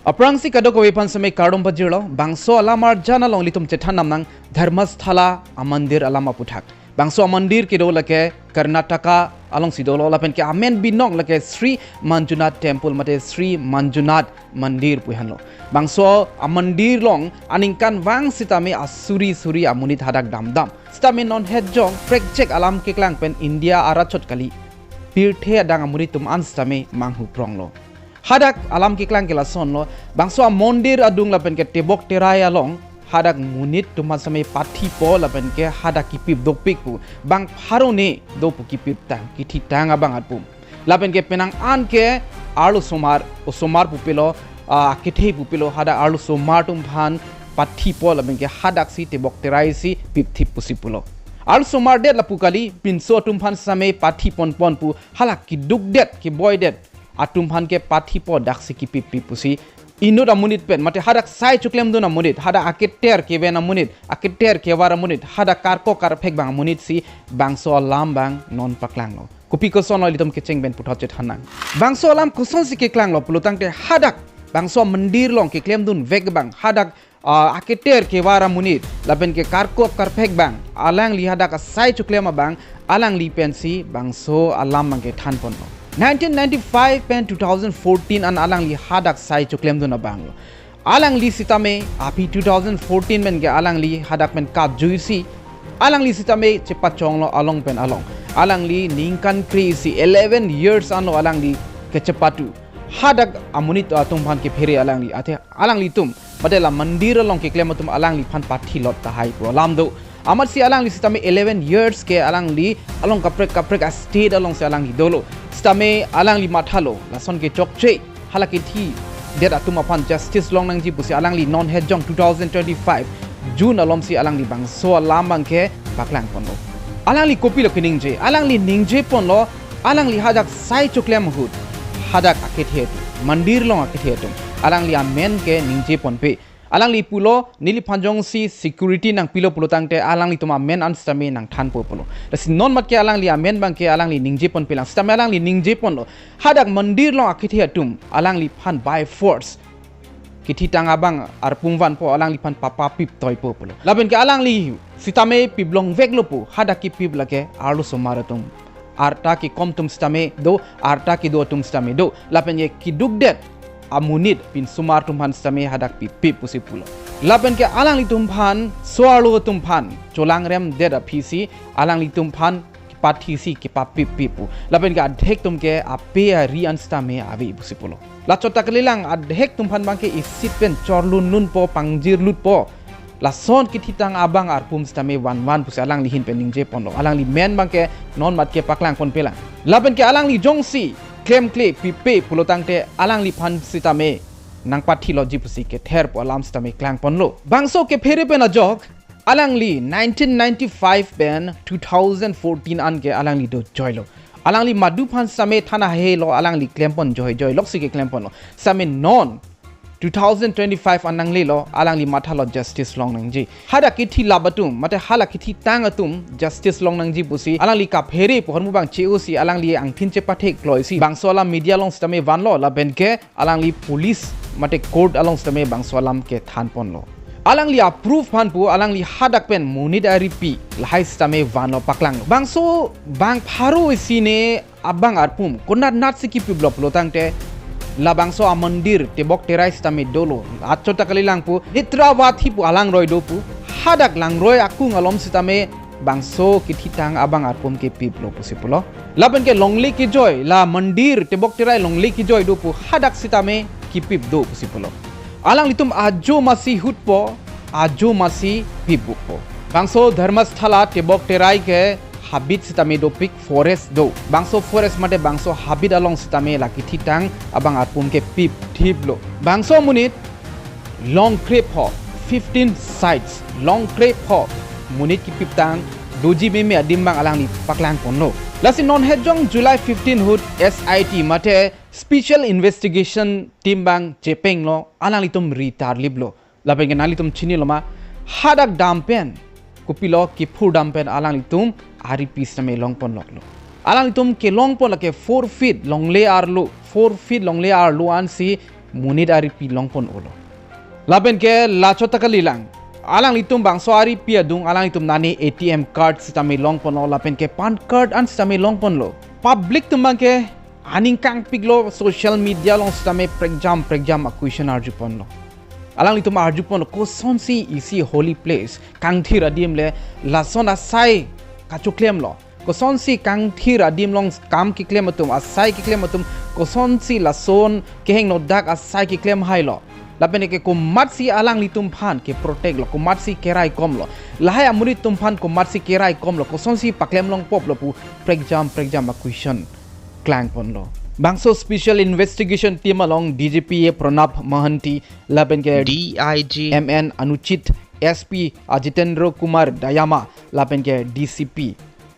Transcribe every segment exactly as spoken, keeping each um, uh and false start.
Aphrangsi kadokave aphan sitame kardom pajirlo, bangso alam arjan along ilitum chethan nam nang Dharmasthala amandir alam aputhak. Bangso amandir kedo lake Karnataka alongsi dolo, lapen ke amen binong lake Sri Manjunath Temple mate Sri Manjunath Mandir pu henlo. Bangso amandir along aningkanvang sitame asuri suri amonit hadak damdam. Sitame non hetjong prekjak alam keklang pen India arat chot kali, pirthe adang amonit atum an sitame manghu pronglo. Hadak alam keklang ke lasonlo, bangso amandir adung lapen ke tebok terai along hadak monit atum aphan sitame pathipo lapen ke hadak kipip dopik pu, bang pharo ne do pu kipip tang, kithi tang abang arpum. Lapen ke penang an ke arlosomar, osomar pupilo, ah, akethe pupilo, hadak arlosomar atum aphan pathipo lapen ke hadaksi tebok terai si pipthip pusi pulo. Arlosomar det lapu kali, pinso atum aphan sitame pathi ponpon pu, hala kidukdet kiboidet atum aphan ke pathipo, daksi kipip pip pusi inut amonit pen, mate hadak sai choklemdun amonit, hadak aketer keven amonit, aketer kevar amonit, hadak karkok karphek abang amonit si bangso alam abang non paklanglo. Kopi kosonlo ilitum kecheng pen puthot chethan nang. Bangso alam kosonsi keklanglo pulotangte hadak bangso amandir along keklemdunvek abang, hadak, ah, aketer kevar amonit lapen ke karkok karphek abang, alangli hadak asai choklem abang, alangli pensi bangso alam abang kethan ponlo. Nineteen ninety-five pen two thousand fourteen an alangli hadak sai choklemdun abanglo. Alangli sitame aphi two thousand fourteen pen ke alangli hadak pen katjuisi, alangli sitame chepachonglo along pen along. Alangli ningkan kre-isi, eleven years anlo alangli kachepatu. Hadak amonit atum aphan kephere alangli, athe alanglitum mate la mandir along keklem atum alangliphan pathilot tahai pu alam do. Amatsi alangli sitame eleven years ke alangli along kaprek kaprek a-state alongsi alangli dolo. Sitame alangli mathalo, lason ke chokche, hala kithi det atum aphan justice long nangji pusi alangli non hetjong two thousand twenty-five June alomsi alangli bangso alam abang ke paklang ponlo. Alangli kopilo keningje, alangli ningje ponlo, alangli hadak sai choklem ahut hadak akethe atum, mandir along akethe atum, alangli amen ke ningje ponpe. Alangli pulo, neliphan jongsi security nangpilo pulotangte alanglitum amen an sitame nangthanpo pulo. Lasi non mat ke alangli amen abang ke alangli ningje ponpelang, sitame alangli ningje ponlo, hadak mandir along akethe atum alangliphan by force kithi tang abang arpum vanpo, alangliphan papa pip toipo pulo. Lapen ke alangli sitame pip longveklo pu, hadak kipip lake arlosomar atum. Arta kekom atum sitame do, arta kedo atum sitame do. Lapen ke kidukdet amonit pinsomar atum aphan sitame hadak pip pip pusi pulo. Lapen ke alanglitum aphan, so-arlo atum aphan cholangremdet aphisi alanglitum aphan kepathisi kepapip pip pu. Lapen ke adhek atum ke ape ari an sitame ave pusi pulo. Lachot ta kalilang, adhek atum aphan abang ke isit pen chorlun lunpo, pangjir lutpo. Lason kithi tang abang arpum sitame vanvan pusi alangli ahin pen ningje ponlo. Alangli amen abang ke non mat ke paklang ponpelang. Lapen ke alangli jongsi klemkle pipe pulotangte alangliphan sitame nangpathilotji pusi kether pu alam sitame klang ponlo. Bangso kephere pen ajok alangli nineteen ninety-five pen two thousand fourteen an ke alangli dojoilo. Alangli madu aphan sitame thana helo, alangli klem pon joijoi loksi keklem ponlo. Sitame non two thousand twenty-five an nanglelo, alangli mathalo justice long nangji. Hadak kithi lap atum mate hala kithi tang atum justice long nangji pusi alangli kaphere pu ahormu abang che-osi alangli angthin chepathek kloisi bangso alam media along sitame vanlo, lapen ke alangli police mate court along sitame bangso alam kethan ponlo. Alangli a-proof aphan pu alangli hadak pen monit aripi lahai sitame vanlo, paklanglo. Bangso bang pharo isi ne abang arpum konat natsi kipiplo pulotangte labangso amandir tebok terai sitame dolo. Lachot ta kalilang pu, Netravatthi pu alangroi do pu, hadak langroi akung alom sitame bangso kithi tang abang arpum kepiplo pusi pulo. Lapen ke longle kejoi, la mandir tebok terai longle kejoi do pu, hadak sitame kipip do pusi pulo. Alanglitum ajo masi hutpo, ajo masi pipbukpo. Bangso Dharmasthala tebok terai ke habit sitame dopik, forest do. Bangso forest mate bangso habit along sitame la kithi tang abang arpum kepip thiplo. Bangso monit longkrepho, fifteen sites longkrepho monit kipip tang doji meme adim abang alangli paklang ponlo. Lasi non hetjong July fifteen ahut S I T mate Special Investigation Team abang chepenglo, alanglitum ri tarliplo. Lapen ke nanglitum chinilo ma, hadak dam pen kopilo, kiphur dam pen alanglitum aripi sitame long ponloklo. Alanglitum kelong pon lake four feet longle arlo, four feet longle arlo ansi monit aripi longpon-olo. Lapen ke lachot ta kalilang. Alanglitum bangso aripi adung alanglitum nane A T M card sitame longponlo, lapen ke PAN card an sitame longponlo. Public atum abang ke aning kangpiklo, social media along sitame prekjam prekjam a-question arjuponlo. Alanglitum arjuponlo, kosonsi isi holy place, kangthir adim le lason asai kachoklemlo. Kosonsi kangthir adim along kam keklem atum, asai keklem atum, kosonsi lason kehingno dak asai keklem hailo. Lapen ke komatsi alanglitum aphan ke-protect lo, komatsi keraikomlo. Lahai amonit atum aphan komatsi keraikomlo, kosonsi paklem longpoplo pu prekjam prekjam a-question klangponlo. Bangso Special Investigation Team along D G P Pranab Mohanty, lapen ke D I G M N Anuchit, S P Ajitendra Kumar Dayama, lapen ke D C P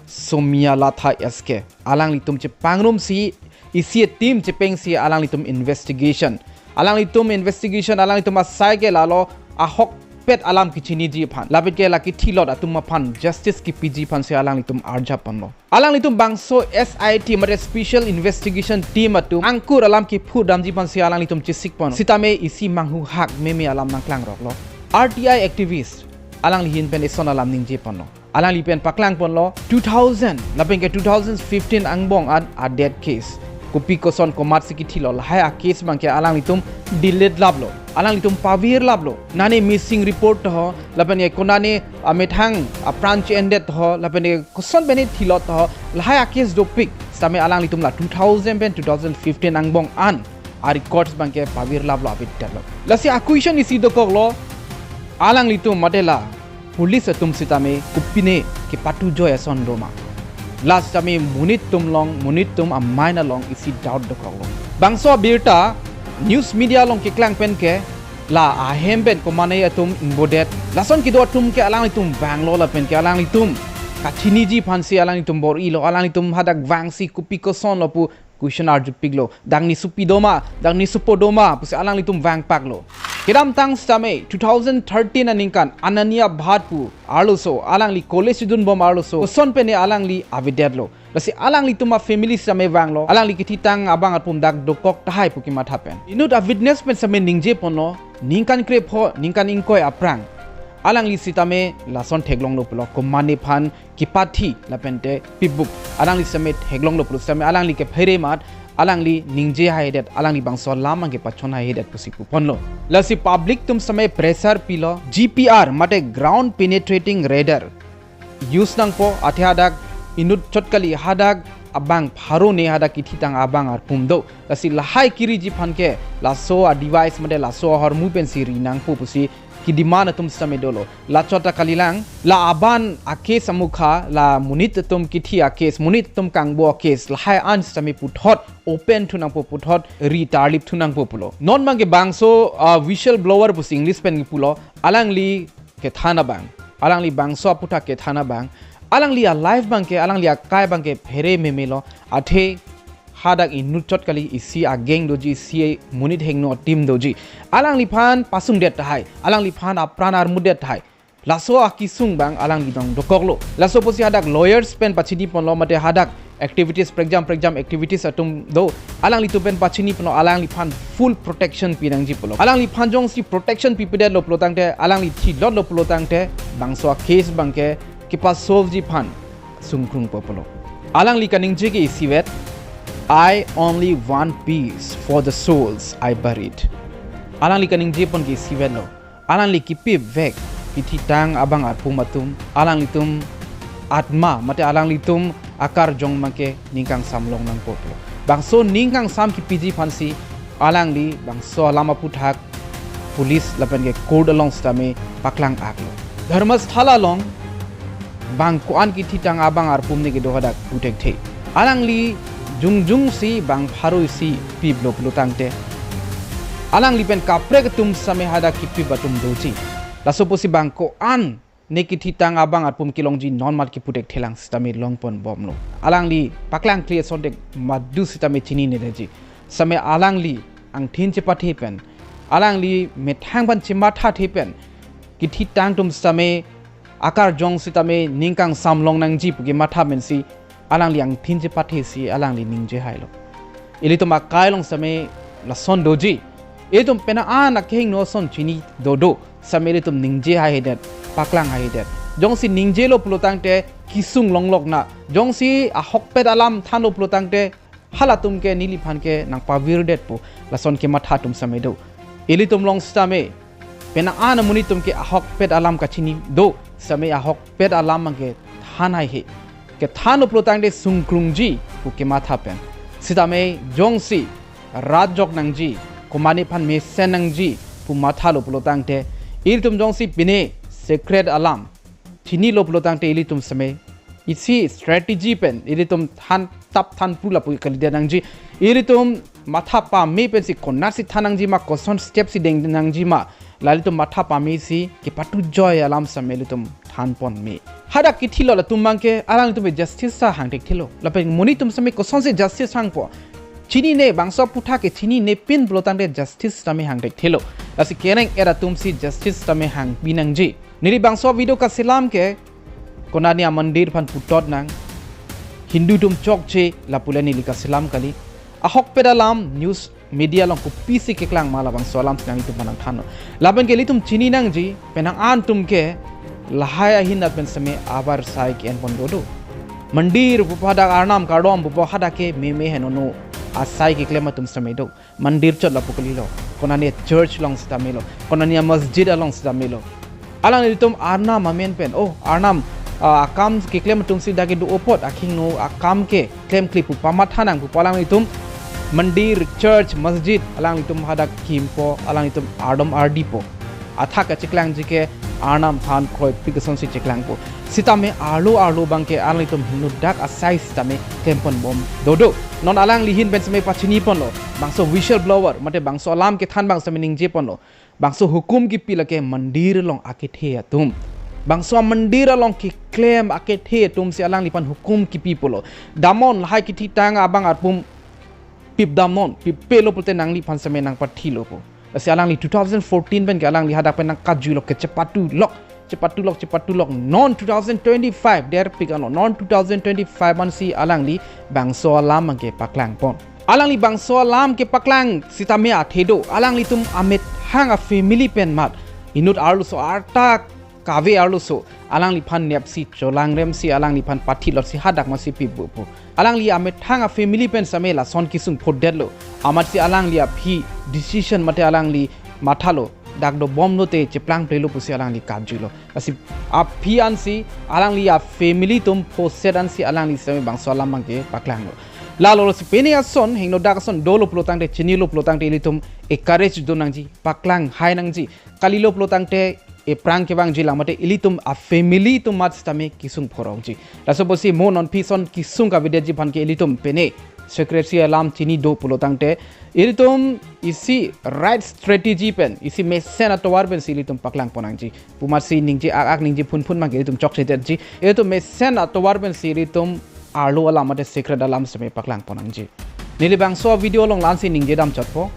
Somia Latha S K, alanglitum chepangrumsi isi a-team chepengsi alanglitum investigation. Alanglitum investigation, alanglitum asai ke lalo ahokpet alam kechiniji aphan, lapen ke la kethilot atum aphan justice kepiji aphansi alanglitum arjaponlo. Alanglitum bangso S I T mate Special Investigation Team atum angkur alam kephu damji aphansi alanglitum chesikpon. Sitame isi manghuhak meme alam nangklangroklo. R T I activist alangli ahin pen eson alam ningjeponlo. Alangli pen paklangponlo, two thousand lapen ke two thousand fifteen angbong an a-death case, kopi koson komatsi kethilo, lahai a-case abang ke alanglitum delete laplo, alanglitum pavirlaplo. Nane missing report to ho, lapen ke konane amethang apran che-endet to ho, lapen ke koson pen thilot to ho, lahai a-case dopik. Sitame alanglitum la two thousand pen two thousand fifteen angbong an a-records abang ke pavirlaplo, avedetlo. Lasi a-question isi dokoklo, alanglitum mate la police atum sitame kopine kepatujoi ason doma. La sitame monit atum along, monit atum a-mind along isi doubt dokoklo. Bangso abirta news media along keklang pen ke la ahem pen komatne atum ingbodet, lason kedo atum ke alanglitum vanglo, lapen ke alanglitum kachiniji aphansi alanglitum bor-ilo, alanglitum hadak vangsi kopi kosonlo pu question arjupiklo. Dak nesopi doma, dak nesopo doma pusi alanglitum vangpaklo. Kedamtang sitame two thousand thirteen aningkan Ananya Bhat pu arloso, alangli college dunbom arloso, koson pen alangli avedetlo. Lasi alanglitum a-family sitame vanglo, alangli kethitang abang arpum dak dokok tahai pu kematha pen. Inut a-witness pen sitame ningjeponlo, ningkan krepho, ningkan ingkoi aphrang alangli sitame lason theklonglo pulo, komatne aphan kepathi lapente pibuk. Alangli sitame theklonglo pulo sitame alangli kephere amat alangli ningje haihedet, alangli bangso alam abang kepachon haihedet pusi puponlo. Lasi public atum sitame pressure pilo, G P R mate ground penetrating radar use nangpo, athe hadak inut chot kali, hadak abang pharo ne hadak kethitang abang arpum do. Lasi lahai keriji aphan ke laso a-device mate laso ahormu pensi ri nangpo pusi kedemand atum sitame dolo. Lachot ta kalilang, la aban a-case amukha, la monit atum kethi a-case, monit atum kangbo a-case, lahai an sitame puthot open thu nangpo, puthot ri tarlip thu nangpo pulo. Non abang ke bangso, ah, whistleblower pusi English pen pulo, alangli kethan abang, alangli bangso aputhak kethan abang, alangli a-life abang ke, alangli akai abang ke phere memelo, athe hadak inut chot kali, isi a-gang doji, isi monit hingno a-team doji. Alangliphan pasungdet tahai, alangliphan apran armudet tahai, laso akesung abang alangli dong dokoklo. Laso pusi hadak lawyers pen pachiniponlo mate hadak activities, prekjam prekjam activities atum do, alanglitum pen pachiniponlo, alangliphan full protection pinangji pulo. Alangliphan jongsi protection pipedetlo pulo tangte, alangli thilotlo pulo tangte, bangso a-case abang ke kepa-solve ji aphan sungkrungpo pulo. Alangli kaningje ke isivet, "I only want peace for the souls I buried." Alangli kaningjepon ke isivetlo. Alangli kepivek kethitang abang arpum atum, alanglitum atma mate alanglitum akarjong abang ke ning kangsam long nangpo pulo. Bangso ning kangsam kepiji aphansi alangli bangso alam aputhak police lapen ke court along sitame paklang-aklo. Dharmasthala along bang ko-an kethitang abang arpum ne kedo hadak puthekthe. Alangli jongjongsi bang pharo isi piplo pulo tangte, alangli pen kaprek atum sitame hadak kepip atum doji. Laso pusi bang ko-an ne kethitang abang arpum kelongji non mat keputhe thelang sitame longponbomlo. Alangli paklangkle asonte madu sitame chininedetji. Sitame alangli angthin chepathe pen, alangli methang abang chemathathe pen, kethitang atum sitame akarjong sitame ning kangsam long nangji pu kematha pensi alangli angthin chepathesi alangli ningje hailo. Ilitum akai along sitame lason doji. Itum penang an akehingno ason chini dodo sitame ilitum ningje haihedet, paklang haihedet. Jongsi ningjelo pulotangte kesung longlok na. Jongsi ahokpet alam thanlo pulotangte halatum ke neliphan ke nangpavirdet pu lason kematha atum sitame do. Ilitum along sitame penang an amonit atum ke ahokpet alam kachini do sitame ahokpet alam abangke than haihe. Kethanlo pulotangte sungklungji pu kematha pen. Sitame jongsi rat jok nangji, komatne aphan mesen nangji pu mathalo pulotangte, ilitum jongsi pine secret alam chinilo pulotangte ilitum sitame isi strategy pen ilitum than tap than pu lapu kalidet nangji. Ilitum matha pame pensi konatsi than nangji ma, koson step si deng nangji ma, la ilitum matha pamesi kepatu joi alam sitame ilitum thanpon me. Hadak kethilo latum abangke alanglitum justice ta hangthekthelo. Lapen monit atum sitame kosonsi justice hangpo? Chinine, bangso aputhak ke chininepin pulotangte justice sitame hangthekthelo. Lasi kereng-et atumsi justice sitame hangpi nangji. Neli bangso video kaselam ke konatne amandir aphan putot nang, Hindu atum chokche lapu le neli kaselam kali. Ahokpet alam news media along kopisi keklang ma, labangso alam si nanglitum aphan nangthanlo. Lapen ke ilitum chini nangji, penang an atum ke lahai ahin pen sitame abar sai ke-enpon dodo. Mandir pupo hadak, arnam kardom pupo hadak ke meme henono asai keklem atum sitame do. Mandir chot lapu kalilo, konatne church along sitame lo, konatne masjid along sitame lo. Alanglitum arnam amen pen, oh, arnam, ah, akam keklem atumsi dak kedo apot, akehingno akam keklemkle pu pamatha nang pu alanglitum mandir, church, masjid alanglitum hadak kimpo, alanglitum ardom ardipo. Athak kacheklangji ke arnam aphan kroipik asonsi cheklangpo. Sitame arlo arlo abangke alanglitum hingno dak asai sitame klempon bom dodo. Non alangli ahin pen sitame pachiniponlo, bangso whistleblower mate bangso alam kethan abang sitame ningjeponlo. Bangso hukum kipi lake mandir along akethe atum. Bangso mandir along keklem akethe atumsi alangliphan hukum kipi pulo. Damnon lahai kethitang abang arpum pip damnon, pipelo pulote nangliphan sitame nangpathilo pu. Lasi alangli two thousand fourteen pen ke alangli hadak pen nangkajuilo, kechepatulok, chepatulok, chepatulok. Non two thousand twenty-five derpik ano, non two thousand twenty-five ansi alangli bangso alam abangke paklangpon. Alangli bangso alam kepaklang sitame athe do, alanglitum amethang afamily pen mat inut arloso arta kave arloso alangliphan nepsi cholangremsi alangliphan pathilotsi hadak masi pibupo. Alangli amethang afamily pen sitame lason kesung photdetlo. Amatsi alangli aphi decision mate alangli mathalo, dak dobomlote cheplangplelo pusi alangli kajuilo. Lasi aphi ansi alangli afamily atum phoset ansi alangli sitame bangso alam abangke paklanglo. Lalo si pine ason, hingno dak ason dolo pulotangte, chinilo pulotangte ilitum encourage do nangji, paklang hai nangji. Kalilo pulotangte ephrang kevangji lang mate ilitum afamily atum mat sitame kesung phorokji. Laso apotsi mo non phi ason kesung kavedetji aphan ke ilitum pine secrecy alam chini do pulotangte ilitum isi right strategy pen, isi mesen atovar pensi ilitum paklangpon nangji. Pu amatsi ningje ak-ak, ningje phunphun abangke ilitum chokchedetji. Ilitum mesen atovar pensi ilitum arlo alam mate secret alam sitame paklangpon nangji. Neli bangso video along la-ansi ningje damchotpo.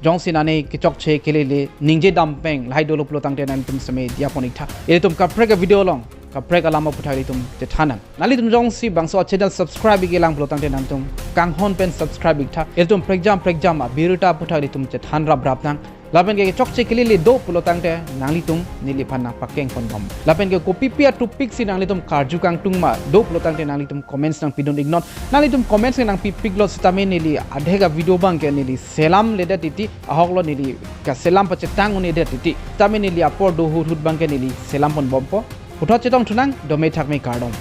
Jongsi nane kechokche kelele ningje dam pen lahai dolo pulotangte nangtum sitame diya pon-iktha. Ilitum kaprek avideo along kaprek alam aputhak ilitum chethan nang. Nanglitum jongsi bangso channel subscribe ikelang pulotangte nangtum kanghon pen subscribe iktha. Ilitum prekjam prekjam abirta aputhak ilitum chethan raprap nang. Lapen ke kechokche kelele do pulotangte nanglitum neliphan nangpakengpon bom. Lapen ke kopipi atopic si nanglitum karju kangtung ma do pulotangte nanglitum comments nangpidun-iknon. Nanglitum comments ke nangpipiklo sitame neli adhek avideo abangke neli selamledet titi, ahoklo neli kaselam pachetang un-edet titi. Sitame neli apor do ahut ahut abangke neli selampon bompo. Puthot chetongthu nang, dome thakme, kardom.